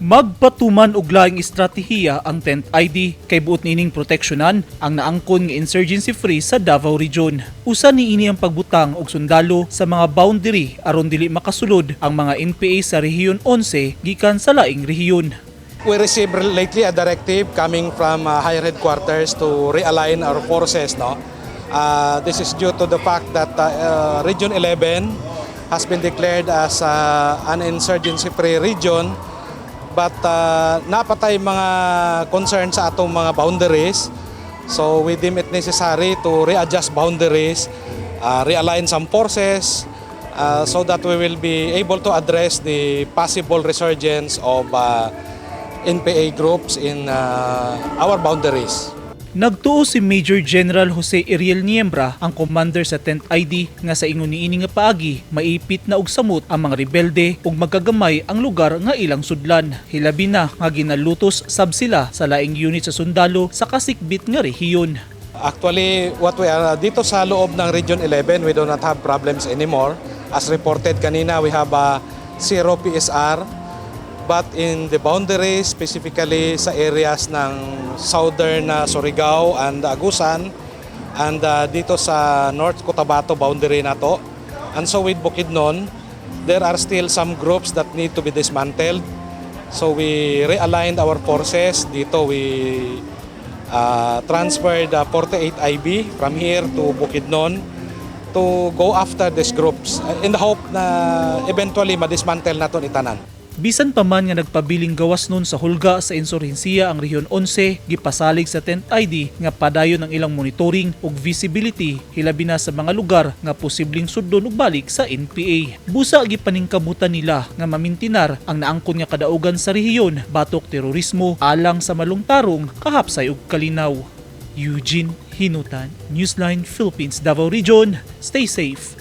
Magpatuman og laing estratehiya ang 10th ID kay buot niining proteksyonan ang naangkon nga insurgency free sa Davao Region. Usa niini ang pagbutang og sundalo sa mga boundary aron dili makasulod ang mga NPA sa Rehiyon 11 gikan sa laing rehiyon. We received lately a directive coming from higher headquarters to realign our forces. No, this is due to the fact that Region 11 has been declared as an insurgency-free region, but naa pa tay mga concern sa atong mga boundaries. So we deem it necessary to readjust boundaries, realign some forces, so that we will be able to address the possible resurgence of NPA groups in our boundaries. Nagtuo si Major General Jose Ariel Niembra, ang commander sa 10th ID, nga sa ingon niini nga paagi, maipit na og samot ang mga rebelde ug magagamay ang lugar nga ilang sudlan. Hilabi na nga ginalutos sab sila sa laing unit sa sundalo sa kasikbit nga rehiyon. Actually, what we are dito sa loob ng Region 11, we do not have problems anymore. As reported kanina, we have a zero PSR. But in the boundaries, specifically sa areas ng southern Surigao and Agusan, and dito sa North Cotabato boundary nato, and so with Bukidnon, there are still some groups that need to be dismantled. So we realigned our forces. Dito we transferred 48 IB from here to Bukidnon to go after these groups in the hope na eventually madismantle naton itanan. Bisan pa man nga nagpabiling gawas nun sa hulga sa insurhensiya ang Rehiyon 11, gipasalig sa 10th ID nga padayon ang ilang monitoring ug visibility, hilabi na sa mga lugar nga posibleng sudlon og balik sa NPA. Busa gipaningkamutan nila nga mamintinar ang naangkon nga kadaugan sa rehiyon batok terorismo alang sa malungtarong, kahapsay ug kalinaw. Eugene Hinutan, Newsline Philippines, Davao Region. Stay safe.